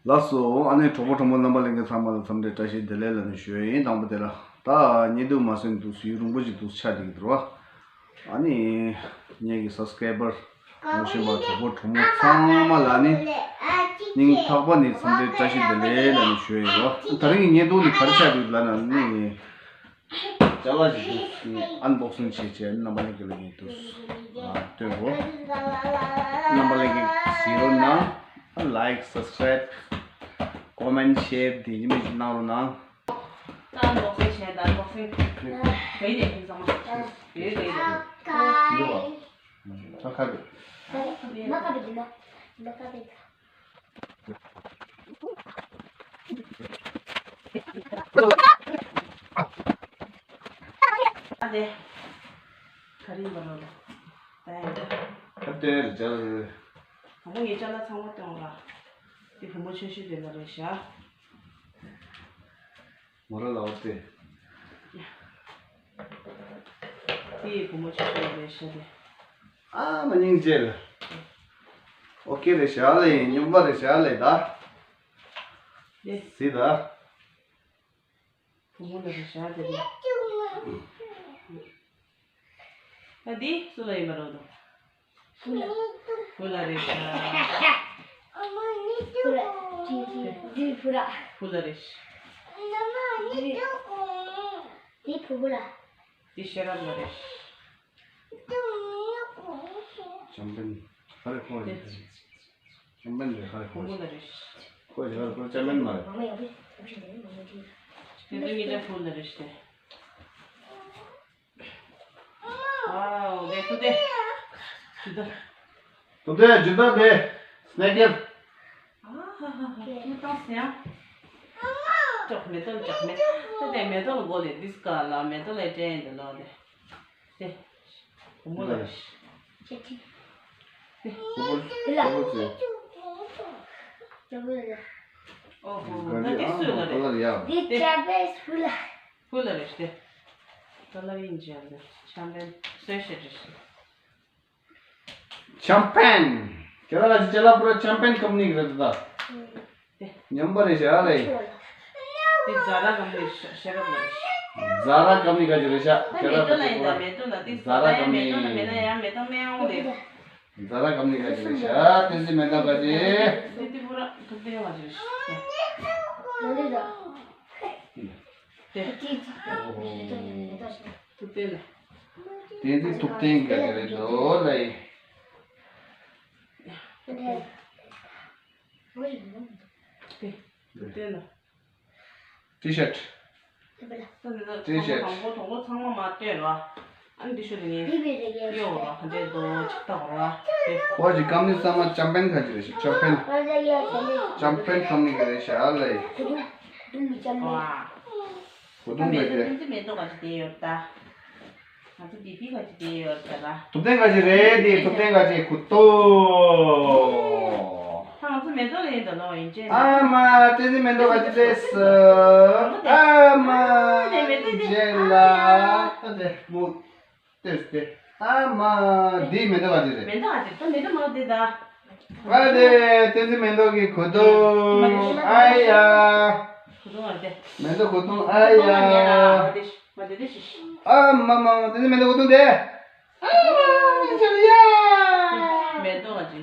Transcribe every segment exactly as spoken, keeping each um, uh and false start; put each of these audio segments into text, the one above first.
ལགས་སོ། ཨ་ནི་གྲོགས་པོ་གྲོགས་མོ་རྣམ་པ་ལྷན་རྒྱས་ཚང་མ་ལ་འཚམས་འདྲི་བཀྲ་ཤིས་བདེ་ལེགས་ལབ་ནས་ཞུ་ཡ་ཡིན། དང་པོ་དེ་ལ་ད་ཉེ་དུ་མ་སོན་དུས་སུ་ཡུན་རིང་པོ་ཞིག་ཏུ་ཆགས་བསྡད་ཀྱི་འདུག་བ། ཨ་ནི་ངེད་ཀྱི་སབ་སི་ཀེ་རའི་བར་ངོ་ཤེས་པ་གྲོགས་པོ་གྲོགས་མོ་ཚང་མ་ལ་ནི་སྙིང་ཐག་པ་ནས་འཚམས་འདྲི་བཀྲ་ཤིས་བདེ་ལེགས་ལབ་ནས་ཞུ་ཡ་ཡིན་རོ། ད་རིང་གི་བརྙན་ཐུང་འདི་ག་རེ་ཆགས་འདུག་ལབ་ན་ནི། ཅ་ལག་ཞིག་འདུག་ཨན་བོག་སིང་བྱེད་བྱས་རྣམ་པ་ལྷན་རྒྱས་ལ་ངས་འདུག་སྟོན་རོགས། རྣམ་པ་ལྷན་རྒྱས་གཟིགས་རོགས་གནང་། ལའིཀ་སབ་སི་ཀེ་རའིབ་ཀོ་མེན་ཤེར་དེ་ཉིན་མོ་ཞིག་གནང་རོགས་གནང་། ད་ཨན་བོག་སིང་བྱས། ད་ཨན་བོག་སིང་ག་ཡི་དེ་ཁྱིམ་ཚང་མ་ཡོད་ག་ཡི་དེ། འདི་བ། ད་ཁ་དེ། མ་ཁ་བི་དེ་མ། མ་ཁ་བི། ཨ་དེ། ག་རེ་ཡིན་པ་ལོ་ལོ། ད་ཡིན་ད། ཨ་དེ་རེད་ཅག་དང་པོ་ངས་ཅ་ལག་ཚང་མ་སྟོན་ར། དེ་བུ་མོ་ཆུང་ཤོས་དེ་ལ་རེད་ཤག་མོ་ར་ལ་འོ་དེ། དེ་བུ་མོ་ཆུང་ཤོས་ལ་རེད་ཤག་དེ། ཨ་མ་སྙིང་རྗེ་ལ། ཨོ་ཀེ་རེད་ཤག་ལེ། སྨྱོན་པ་རེད་ཤག་ལེ་ད། དེ། སི་ད། བུ་མོ་ལ་རེད་ཤག་དེ་རེད། ད་འདི་སུ་ལ་ཡིན་པ་རེད་དོ། བུ་ལ། བུ་ལ་རེད་ཤག་བུ་ལ། འདི་བུ་ལ། བུ་ལ་རེད་ཤག་འདི་བུ་བུ་ལ། འདི་ཤེས་རབ་ལ་རེད་ཤག་ཅམ་པན་ཧ་རེ་ཁོ་རེད། ཅམ་པན་རེད་ཧ་རེ་ཁོ་བུ་མོ་ལ་རེད་ཤག་ཁོ་རེད་ཧ་རེ་ཁོ་ཅམ་པན་མ་རེད། དེ་ཚོ་གཉིས་ཀ་བུ་ལ་རེད་ཤག་ཝའོ། དེ་ཐུབ་བསྟན། ཇུ་ད། ཐུབ་བསྟན་ཇུ་ད་དེ། སྣེ་ཀེར། ཨ་ཧ་ཧ་ཧ། ཁྱོད་བཏང་སོང་ཡ། ཅོག་མེ་ཏོག་ཅོག་མེ། ད་དེ་མེ་ཏོག་ལ་མགོ་ལས་དིས་ཀ་ལ་མེ་ཏོག་ལས་དྲན་དེ་ལོ་དེ། དེ། བུ་མོ་ལ། དེ། བུ་མོ་ལ། ཨོ་ཧོ། ད་དེ་སུ་ལ་རེད། དེ་ཅམ་པན་བུ་ལ། བུ་ལ་རེད་དེ། ད་ལ་ཡིན་ཅི་ཡང་རེད། ཅམ་པན་སུ་ཞིག་རེད། ཅམ་པན། ཁྱེད་རང་ལ་ཅི་ལ་པུ་ར་ཅམ་པན་ཀམ་ནི་རེད་ད། དེ། ཉམས་པ་རེད་ཤག་ལེ། དེ་ཛ་ར་ཀམ་ནི་ཤ་ཤ་རབ་ལ་རེད། ཛ་ར་ཀམ་ནི་ག་ཅི་རེད་ཤག་ད་ཁྱེད་རང་མེ་ཏོག་ལ་ཡིན་ད། མེ་ཏོག་ལ་དེ་ཛ་ར་ཀམ་ནི། མེ་ཏོག་ལ་མེད་ན་ཡང་མེ་ཏོག་མེད་འོང་རེད། ཛ་ར་ཀམ་ནི་ག་ཅི་རེད་ཤག་བསྟན་འཛིན་མེ་ཏོག་ག་ཅི། དེ་དེ་པུ་ར་ཐུབ་བསྟན་ག་ཅི་རེད་ཤག་དེ། ཐུབ་བསྟན་ལ། བསྟན་འཛིན་ཐུབ་བསྟན་ག་ཅི་རེད་འདུག་ལེ། ཐུབ་བསྟན་ལ། ཊི་ཤར་ཊི། ཊི་ཤར་ཊི། དང་པོ་དང་པོ་ཚང་མ་མ་སྟོན་ར། ཨ་ནི་འདི་ཤོད་དེ་ངས་གཡོ་བ་ག་འདྲས་འདུག་ཅིག་ལྟ་བ་ར། ཁོ་ཅི་ཀམ་ནི་ཚང་མ་ཅམ་པན་ག་ཅི་རེད་ཤག་ཅམ་པན། ཅམ་པན་ཀམ་ནི་ག་རེད་ཤག་ལེ། ཨ། གོ་དུང་མེད་དེ། དེ་མེ་ཏོག་ག་ཅི་དེ་ཡོད་ད། ང་ཚོ་བི་བི་ག་ཅི་དེ་ཡོད་ད་ར། ཐུབ་བསྟན་ག་ཅི་རེད་དེ། ཐུབ་བསྟན་ག་ཅི་གོ་ཏོ། ང་ཚོ་མེ་ཏོག་ལ་ཡིན་ད་ལོ་ཡིན་ཅེ་ན། ཨ་མ་བསྟན་འཛིན་མེ་ཏོག་ག་ཅི་རེད་ཟེར། ཨ་མ་དེ་མེ་ཏོག་དེ་རྗེས་ལ་ཨ་དེ་མོ་ལྟོས་ཏེ། ཨ་མ་འདི་མེ་ཏོག་ག་ཅི་རེད། མེ་ཏོག་ག་ཅི་ད་མེ་ཏོག་མ་དེ་ད། ཨ་དེ་བསྟན་འཛིན་མེ་ཏོག་གི་གོ་དུང་ཨ་ཡ། གོ་དུང་ཨ་དེ། མེ་ཏོག་གོ་དུང་ཨ་ཡ། མ་དེ་དེ་ཤི་ཤི། ཨ་མ་མ་མ་བསྟན་འཛིན་མེ་ཏོག་གོ་དུང་དེ། ཨ་མ་མ་མ་ཅི་ཡ། མེ་ཏོག་ག་ཅི།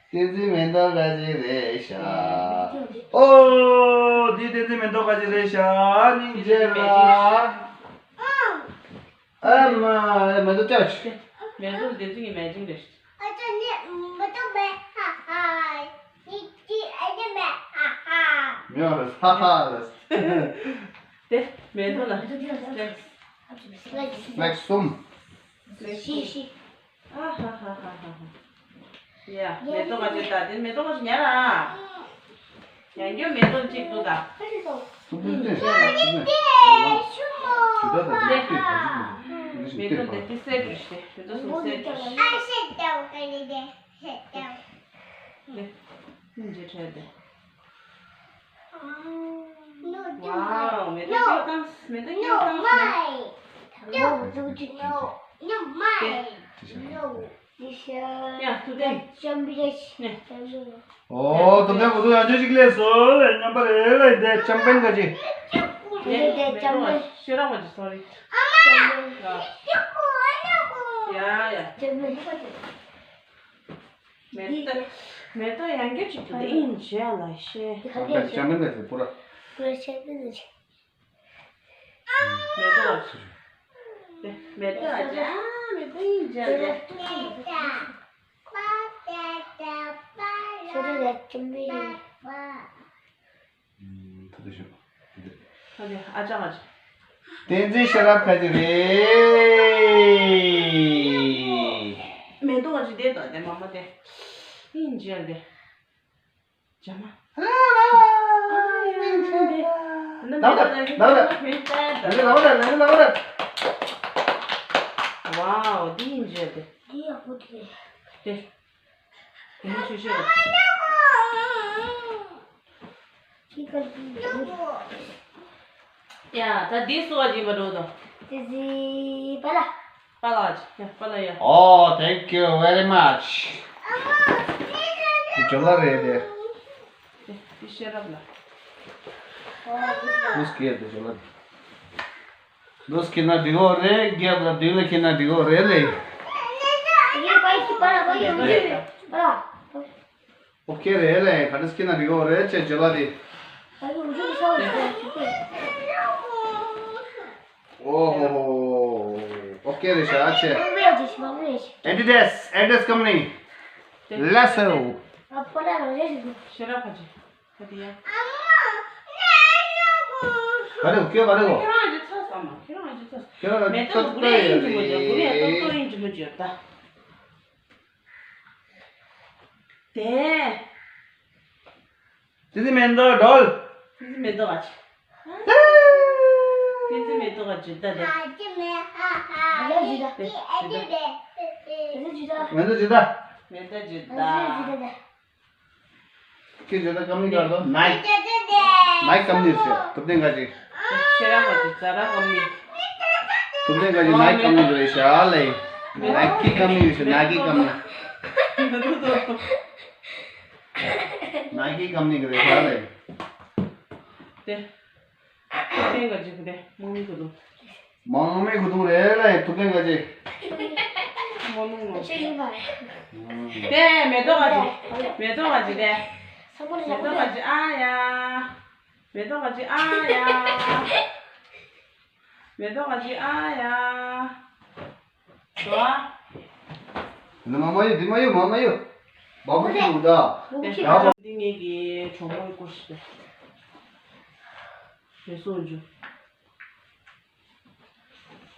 བསྟན་འཛིན་མེ་ཏོག་ག་ཅི་རེད་ཤག་ཨོ། འདི་བསྟན་འཛིན་མེ་ཏོག་ག་ཅི་རེད་ཤག་སྙིང་རྗེ་ལ། ཨ་མ་མེ་ཏོག་ཅག་མེ་ཏོག་དེ་ཚོ་ཡི་མེ་ཏོག་རེད། མེ་ཏོག་མེ་ཧ་ཧ། ཡིག་ཅི་ཨ་ཅི་མེ་ཧ་ཧ། མེ་ཧ་ཧ་ལ། དེ་མེ་ཏོག་ལ། ལེགས་གསུམ། ཤི་ཤི། ཨ་ཧ་ཧ་ཧ་ཧ་ཧ། ཡ། མེ་ཏོག་ག་ཅི་ད། དེ་མེ་ཏོག་ག་ཅི་ཉར་ར། ཡང་རྒྱུ་མེ་ཏོག་གཅིག་འདུག་ད། ཐུབ་ཐུབ་ལྟོས། མེ་ཏོག་དེ་དེ་སེ་འགྲོ་ཤི། དེ་ཚོ་གསུམ་སེ་འགྲོ་ཤི། དེ་ཐུབ་ཐུབ་ལྟོས། དེ་ཐུབ་ཐུབ་ལྟོས། ཝའོ། མེ་ཏོག་གཅིག་བཏང་། མེ་ཏོག་གཉིས་བཏང་། དེ། ཡ། ཐུབ་བསྟན། ཅམ་པི་ཡ་ཆི། ནས། ཅམ་པི་ཡ། ཨོ། ཐུབ་བསྟན་བུ་ཚོ་ཡང་ཅི་ཞིག་ལས་སོ་ལས། རྣམ་པ་རེ་ལ་དེ་ཅམ་པན་ག་ཅི། དེ་དེ་ཅམ་པན། ཤེས་རབ་ག་ཅི། སོ་རི། ཅམ་པན། ཡ་ཡ། ཅམ་པན། མེ་ཏོག་མེ་ཏོག་ཡང་སྐྱར་ཅིག་ཏུ་དེ་ཨིན་བྱས་ལ་ཤེས། ཅམ་པན་ག་ཅི། པུ་ར། པུ་ར་ཅམ་པན་ག་ཅི། མེ་ཏོག་ཨ་ཅེ། མེ་ཏོག་ཨ་ཅེ། ཨ། མེ་ཏོག་ཡིན་ཅེ་ལེ། ཁྱོད་རང་ལ་ཅུང་མི་རིང་། ཐ་དེ་ཤོད། ཨ་ཅེ། ཨ་ཅག་ཨ་ཅེ། བསྟན་འཛིན་ཤེས་རབ་ཁ་ཅིག་རེད། མེ་ཏོག་ཨ་ཅེ་དེ་དང་དེ་མ་མ་དེ། ཡིན་ཅེ་ལེ། ཇ་མ། ཝའོ། འདི་ཡག་པོ་དེ། དེ། དེ་ནི་ཆུ་ཤོད། ཡ། ད་འདི་སུ་བ་ཡིན་པ་འགྲོ་དང་། དེ་ཟི་པ་ལ། པ་ལགས། ཡ། པ་ལགས། ཡ། Oh, thank you very much. ཇོ་ལ་རེད་དེ། དེ་ཤེས་རབ་ལ། ལུས་སྐྱེས་དེ་ཇོ་ལ། ལུས་སྐྱེས་ན་འགྲིག་གོ་རེད། རྒྱབ་ལ་མདུན་ལ་སྐྱེས་ན་འགྲིག་གོ་རེད་ལེ། ཨོ་ཁེ་རེད་ལེ། ག་འདྲ་སྐྱེས་ན་འགྲིག་གོ་རེད་ཅེས་ཇོ་ལ་དེ། ཨོ་ཧོ་ཧོ། ཨོ་ཁེ་རེད་ཤག་ཅེ། Adidas, Adidas company. ལགས་སོ། ཤེས་རབ་ཁ་ཅེ། ཁ་དེ་ཡ། ག་རེ་ཨོ་ཁེ་ག་རེ་གོ། ཁྱེད་རང་ཨ་ཅེ་ཚ་ས་མ། ཁྱེད་རང་ཨ་ཅེ་ཚ་ས། ཁྱེད་རང་མེ་ཏོག་ཏོག་ཏོ་ཡིན་ཅི་མོ་ཅོ། གུ་རེ་ཏོག་ཏོ་ཡིན་ཅི་མོ་ཅོ་ད། དེ། ཏི་ཏི་མེ་ཏོག་སྒྲོལ། ཏི་ཏི་མེ་ཏོག་ག་ཅི། ཏི་ཏི་མེ་ཏོག་ག་ཅི་ད་དེ། མེ་ཏོག་ཇི་ལྟ། མེ་ཏོག་ཇི་ལྟ། མེ་ཏོག་ཇི་ལྟ། ཁྱེད་ཇི་ལྟ་ཀམ་ནི་ག་རེ་ལོ། ནའི། ནའི་ཀམ་ནི་ཟེར། ཐུབ་བསྟན་ག་ཅི། ཤེས་རབ་ག་ཅི། ཛ་ར་ཀམ་ནི། ཐུབ་བསྟན་ག་ཅི། ནའི་ཀམ་ནི་རེད་ཤག་ལེ། ནའི་ཀི་ཀམ་ནི་ཟེར། ནའི་ཀི་ཀམ་ནི། ནའི་ཀི་ཀམ་ནི་གི་རེད་ཤག་ལེ། དེ། ཐུབ་བསྟན་ག་ཅི་གི་དེ་དམག་མི་གི་དུ། དམག་མི་གི་དུ་རེད་ལེ། ཐུབ་བསྟན་ག་ཅི། དམག་མི་ངོ་། དེ་མེ་ཏོག་ག་ཅི། མེ་ཏོག་ག་ཅི་དེ། མེ་ཏོག་ག་ཅི། ཨ་ཡ། མེ་ཏོག་ག་ཅི། ཨ་ཡ། མེ་ཏོག་ག་ཅི། ཨ་ཡ། འགྲོ་ཨ། འདི་མ་མ་ཡོད། འདི་མ་ཡོད། མ་མ་ཡོད། བ་མོ་ཞིག་འདུག་ད། འདི་ངེད་ཀྱི་གྲོགས་མོའི་སྐོར་ཞིག་རེད། རེ་ཟུང་འཇུ།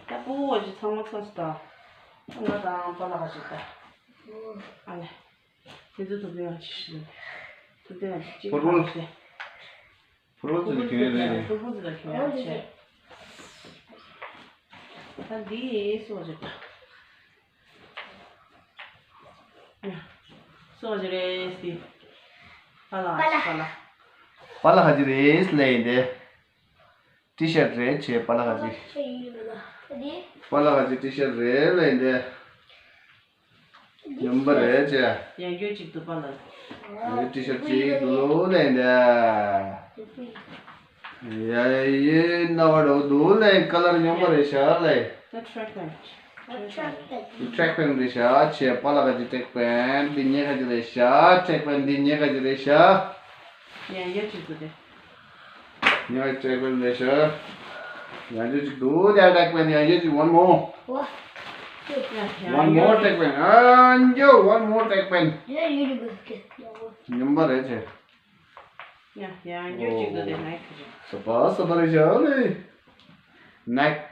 ད་ཕྲུ་གུ་བ་ཅིག་ཚང་མ་ཚང་ཞིག་ད། ང་དང་པཱ་ལགས་ཁ་ཅིག་ད། ཨ་ལེ། དེ་ཚོ་ཐུབ་བསྟན་ང་ཅིག་ཞིག་ཐུབ་བསྟན་ང་ཅིག་ཅིག་ཕུར་བུ། ཕར་ལ་ཕུར་བུ་ཚོ་ལ་གྱོན་ཡོད་རེད། ཕུར་བུ་ཚོ་ལ་གྱོན་ཡོད་རེད། ད་འདི་སུ་བ་རེད། སུ་བ་རེད་ཟེར། པཱ་ལགས་ཨ་ཅེ། པཱ་ལགས། པཱ་ལགས་ཨ་ཅེ་རེད་ལབ་ཡིན་ཏེ། ཏི་ཤར་རེད་ཅེ། པཱ་ལགས་ཨ་ཅེ། པཱ་ལགས་ཨ་ཅེ་ཏི་ཤར་རེད་ལབ་ཡིན་ཏེ། ཡོང་པ་རེད་ཅེ། ཡང་སྐྱར་ཅིག་ཏུ་པཱ་ལགས། ངའི་ཏི་ཤར་ཅིག་ཏུ་ལེན་ད། ཡ་ཡེ་ན་བ་རོ་དུ་ལེན། ཀ་ལར་ཡོང་པ་རེད་ཤག་ལེ། ད་ཊྲེག་པེན་ཊྲེག་པེན་རེད་ཤག་ཅེ། པཱ་ལགས་ཁ་ཅིག་ཊྲེག་པེན་འདི་ངའི་ཁ་ཅིག་རེད་ཤག་ཊྲེག་པེན་འདི་ངའི་ཁ་ཅིག་རེད་ཤག་ཡང་སྐྱར་ཅིག་ཏུ་དེ། ཉག་ཅིག་དགོས་ལེ་ཤ། ཉག་ཅིག་དུ་དེ་ཊྲེག་པེན། ཉག་ཅིག་one more། One more ཊྲེག་པེན། ཨ་འགྱོ། One more ཊྲེག་པེན། ཉམས་པ་རེད་ཆེ། ཡ་ཡ་འགྱོ་ཅིག་དུ་དེ་ནའི་ཁ་ཅིག་ས་པ་ས་པ་རེད་ཤ་ལེ། Nike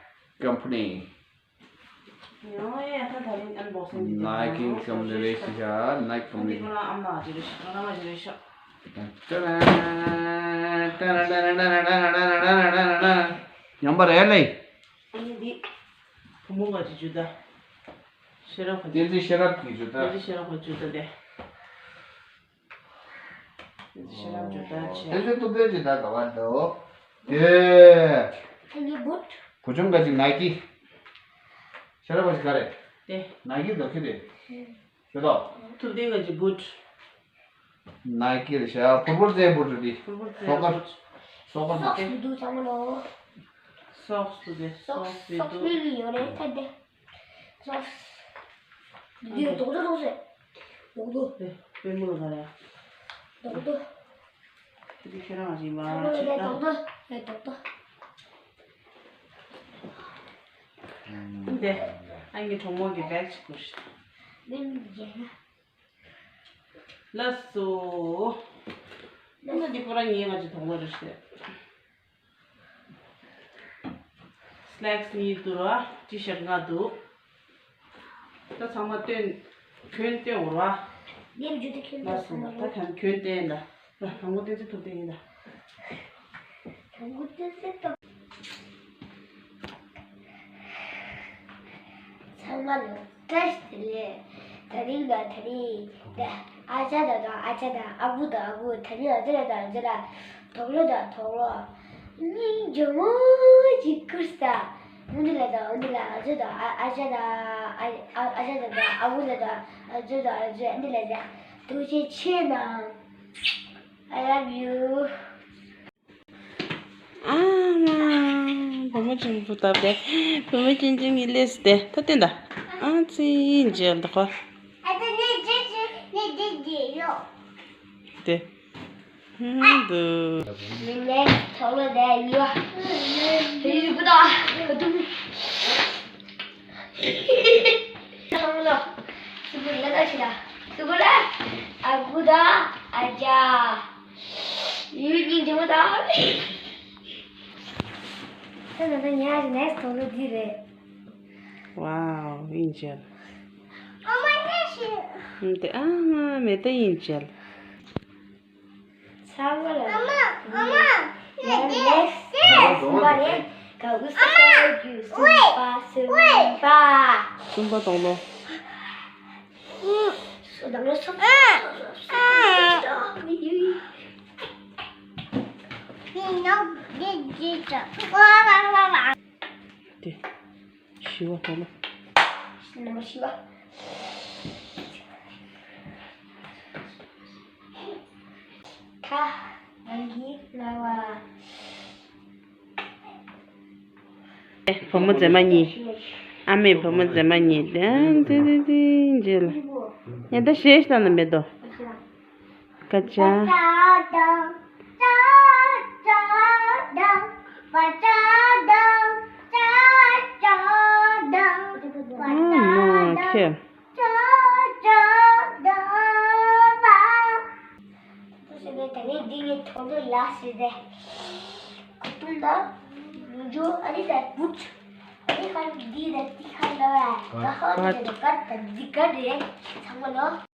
company། Nike company རེད་ཤག Nike company། ཉམས་པ་རེད་ལེ། བུ་མོ་ག་ཅིག་ཇུ་ད། ཤེས་རབ་ག་ཅིག་བསྟན་འཛིན་ཤེས་རབ་ཀྱི་ཇུ་ད། བསྟན་འཛིན་ཤེས་རབ་ག་ཇུ་ད་དེ། ཨོ། དེ་ཚོའི་སྟོབས་ལྡན་ཇི་ལྟར་ག་བ་འདུག་དེ། དེ་གི་བུ་ཆུང་ག་ཅིག་ནའི་ཀི། ཤེས་རབ་པ་ཞིག་ག་རེ། དེ། ནའི་ཀི་འདོགས་ཁྱི་རེད། ཤོད་དོ། ཐུབ་བསྟན་གྱི་བུ་ཊི། ནའི་ཀི་རེད་ཤག་ཕུར་བུར་ཙེ་བུ་ཊི་རེད། ཕུར་བུར་ཙེ་སོ་ཀར། བུ་ཊི། སོ་ཀར་མ། སོག་སི་མི་འདུག་ཚང་མ་ལོ། སོག་སི་འདུག་སྟེ། སོག་སོག་སི་སི་མི་འདུག་མི་ཡོད་རེད་ད་དེ། སོག་སི། འདི་རྡོག་རྡོག་རྡོག་ཟེར། རྡོག་རྡོག་དེ་པུས་མོ་ལ་ག་རེ། རྡོག་རྡོག་དེ་ཁྱོད་རང་རིང་མ་ཚང་མ་ལ་ཆེ་ད། རྡོག་རྡོག་རེད་རྡོག་རྡོག་དེ་ཨ་ངའི་གྲོགས་མོ་གི་བེག་ཅིག་བསྐུར་ཤག་མིན་རྒྱལ་ན། ལགས་སོ། ཨ་ན་འདི་ཁོ་རང་ཉིད་ང་ཚོ་དོགས་པ་རེད་ཤག་སི་ལེག་སི་གཉིས་འདུག་ར། ཊི་ཤར་ལྔ་འདུག་ད་ཚང་མ་སྟོན། གྱོན་སྟོན་འོར་བ། ངས་བརྗོད་དེ་ཁྱོད་ལ་སོང་བ་ད་གང་གྱོན་སྟོན་ད། ད་དང་པོ་སྟོན་ཚེ་ཐུབ་བསྟན་ཡིན་ད། དང་པོ་སྟོན་ཚེ་ཐུབ། ཚང་མ་ལ་བཀྲ་ཤིས་བདེ་ལེགས། དེ་རིང་ང་དེ་རིང་ཨ་ཅག་དང་ཨ་ཅག་དང་ཨ་ཁུ་དང་ཨ་ཁུ། དེ་རིང་ཨ་ཅག་དང་ཨ་ཅག་དང་དོག་ལོ་དང་དོག་ལོ། སྙིང་རྗེ་མོ་ཅིག་བསྐུར་ས། འོ་འདི་ལ་དང་འོ་འདི་ལ་ཨ་ཅག་དང་ཨ་ཨ་ཅག་དང་ཨ་ཨ་ཨ་ཅག་དང་ཨ་ཁུ་ལ་དང་ཨ་ཅག་དང་ཨ་ཅག་འདི་ལ་དང་ཐུགས་རྗེ་ཆེ་གནང་། I love you. ཨ་མ། བུ་མོ་ཆུང་ཆུང་བཏབ་སྟེ། བུ་མོ་ཆུང་ཆུང་གཉིས་སླེབས་ཏེ་ད་བསྟན་ད། ཨ་ཙི་འཇལ་འདུག་གོ། ཨ་ཙི་ནི་ཙི་ཙི་ནི་ཙི་ཙི་ཡོ། དེ། ཧུམ་དུ། མི་ལས་ཐོག་ལ་བསྡད་ཡོད། ཡུལ་པོ་དང་། ཐོག་ལ། སུ་གུ་ལ་ད་ཆི་ལ། སུ་གུ་ལ། ཨ་ཁུ་དང་ཨ་ཅག་ཡུལ་སྙིང་རྗེ་མོ་དང་། ད་ད་ད་ཉལ་ནས་དོག་ལོ་འདི་རེད། ཝའོ་ཨིན་ཇལ། ཨ་མ་ནས་ཤི། ཨུམ་དེ་ཨ་མ་མེ་ད་ཨིན་ཇལ། ཚང་མ་ལ་ཨ་མ་ཨ་མ་ནས་ནས་གསུམ་པ་རེད། ག་འུ་ས་ས་རྒྱུ་གསུམ་པ་གསུམ་པ། གསུམ་པ་དོག་ལོ། དེ་བཞི་བ་དོག་ལོ། ནམ་བཞི་བ། ཁ། ནང་གི་ལ་བ། བུ་མོ་མཛེས་མ་གཉིས། ཨ་མའི་བུ་མོ་མཛེས་མ་གཉིས། ཏན་ཏན་ཏན་ཏན་འཇལ། ཉལ་ད་ཞེས་བཏང་ན་མེད་དོ། ཀ་ཅ། ཨ་མ་ཁྱེད། ད་ནི་འདི་ངའི་ཐོག་ཏུ་ལ་ཟེར་ཏེ། ཁོ་ཐུང་ད། ལུ་ཇོ་ཨ་ནི་ད་བུད། ཨ་ནི་ཁ་འདི་ད་འདི་ཁ་ལ་བ། ག་ཧ་འདི་ད་ག་ད་འདི་ག་རེད། ཚང་མ་ལོ།